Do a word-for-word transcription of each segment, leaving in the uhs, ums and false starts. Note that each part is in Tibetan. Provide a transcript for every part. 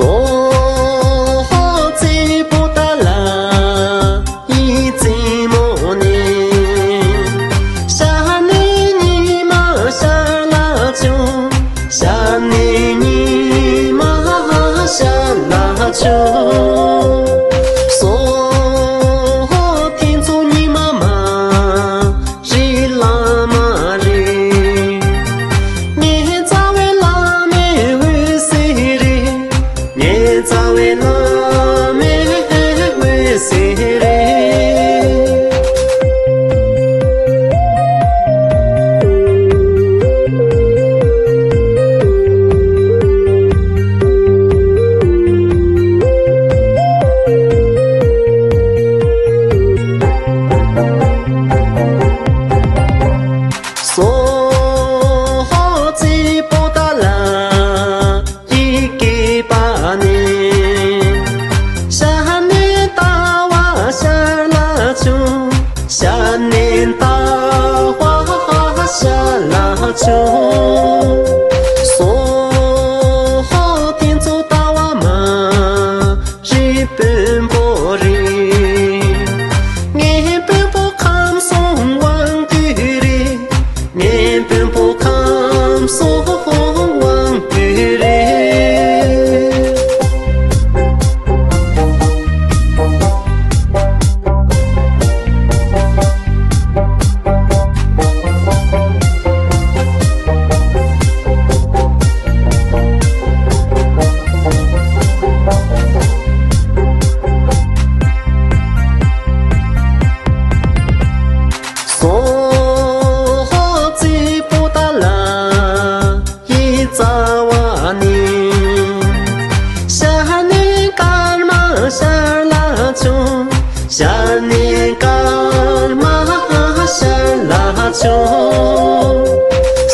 ཙོ་ཧོ་ཙེ་པོ་ཏ་ལ་ཡི་ཙེ་མོ་ནེ། ཤ་ནེ་ཉི་མ་ཤ་ལ་ཆུ། ཤ་ནེ་ཉི་མ་ཤ་ལ་ཆུ། སོ་ཧོ་ཐེན་ཙོ་ཉི་མ་མ། རི་ལ་མ་རི། ངེ་རྩ་བའི་བླ་མའི་འོད་ཟེར་རེད། ངེ་རྩ་བའི་བླ་མའི་འོད་ཟེར་རེད། ཙོ་ཧོ་ཙེ་པོ་ཏ་ལ་ཡི་ཀེ་པ་ནེ། ཤ་ནེ་ཏ་བ་ཤ་ལ་ཆུ། ཤ་ནེ་ཏ་བ་ཤ་ལ་ཆུ། སོ་ཧོ་ཐེན་ཙོ་ཏ་བ་མ། རི་བོན་པོ་རི། ངེ་བོན་པོ་ཁམས་སོང་དབང་འདུས་རི། ངེ་བོན་པོ་ཁམས་སོང་དབང་འདུས་རི། ཙོ་ཧོ་ཙེ་པོ་ཏ་ལ་ཡི་རྩ་བ་ནེ། ཤ་ནེ་སྐར་མ་ཤར་ལ་ཆུ། ཤ་ནེ་སྐར་མ་ཤར་ལ་ཆུ།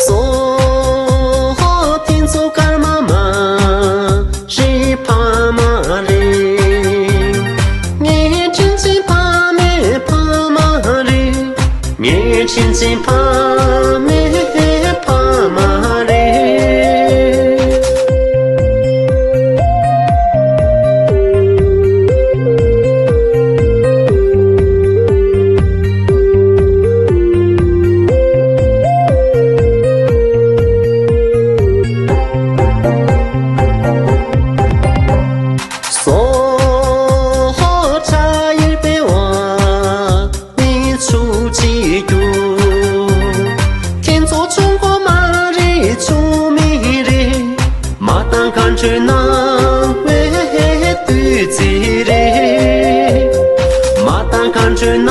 སོ་ཧོ་ཐེན་ཙོ་སྐར་མ་མ། རི་ཕ་མ་རི། ངེ་དྲིན་ཅན་ཕ་མའི་ཕ་མ་རི། ངེ་དྲིན་ཅན་ཕ་མའི་ཕ་མ་རི། ཙོ་ཧོ་ཁྲ་ཡིར་པེ་བ་ནི་ཆུ་ཅི་རྒྱུ། ཁྱེད་ཚོ་ཆུ་འགོ་མ་རེད་ཆུ་མི་རེད། མ་བཏང་མཁན་ཚོའི་ནང་བའི་བདུད་རྩི་རེད། མ་བཏང་མཁན་ཚོའི་